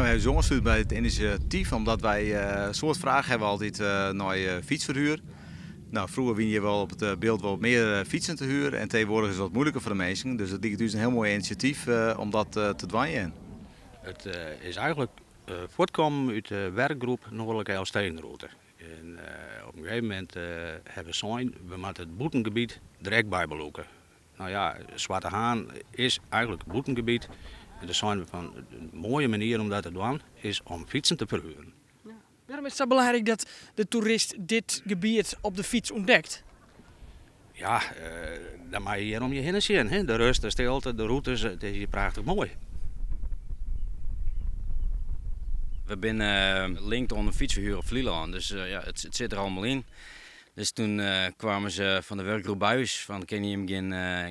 No, wy hawwe ús oansluten by it inisjatyf omdat wy in soad fraach hawwe altyd nei fytsferhuer. No, froeger wiene hjir wol op it Bilt wol mear fytsen te huur en tegenwoardich is it wat moeiliker foar de minsken. Dus it liket ús in hiel moai inisjatyf om dat te dwaan. It is eigenlik fuortkommen út de werkgroep Noardlike Elfstedenroute. En op in gegeven momint hawwe we sein, we moatte it bûtengebiet der ek by belûke. No ja, Swarte Haan is eigenlik bûtengebiet. En dêr seinen we fan, in moaie manier om dat te dwaan is om fytsen te ferhuren. Wêrom is it sa belangryk dat de toerist dit gebiet op de fyts ûntdekt? Ja, dan meie je hjir om je hinne sjen. Hè? De rust, de stilte, de rûtes, it is hjir prachtich moai. We binne linkt oan in fytsferhuur op Flylân, dus ja, it sit der allemaal yn. Dus toen kwamen ze fan de wurkgroep by ús fan kinne jim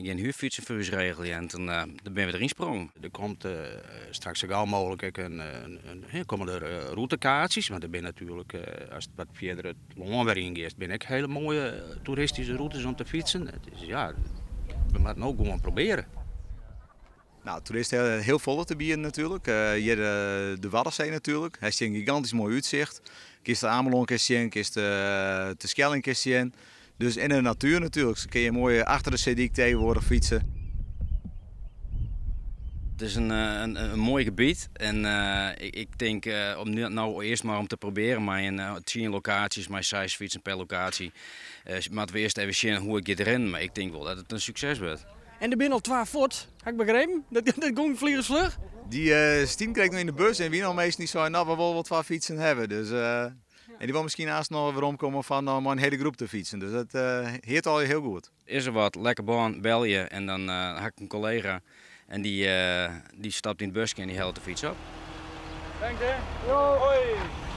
gjin huurfytsen foar ús regelje en toen binne we deryn sprongen. Der komt straks sa gau mooglik ek in, in, komme der rûtekaartsjes, want der binne natuerlik, ast wat fierder it lân wer yn giest, binne ek hiele moaie toeristyske rûtes om te fytsen. Dus ja, we moatte no gewoan probearje. No, toeristen hawwe hiel folle te bieden natuerlik. Hjir de Waddenzee natuerlik. Hy stiet in gigantysk moai útsicht. Kinst de Amelân kinst sjen, kinst de Terschelling kinst sjen. Dus en de natuer natuerlik. Se kinne je moai achter de seedyk tegenwoardich fytse. It is in moai gebiet en ik tink om no earst mar om te probearjen mei in tsien lokaasjes mei seis fytsen per lokaasje, moatte we earst even sjen hoe it giet rinnen. Mar ik tink wol dat it in sukses wurdt. En der binne al twa fuort, ha ik begrepen. Dat gong fleansfluch. Dy stienen krekt noch yn de bus en wiene al minsken dy't seinen, no we wolle wol twa fytsen hawwe. Dus, en dy wolle miskien aanst noch weromkomme fan mei in hiele groep te fytsen. Dus dat heart al hiel goed. Is der wat, lekker bân, belje en dan ha ik in kollega en dy stapt yn it buske en dy hellet de fyts op. Dank hè. Jo. Hoi.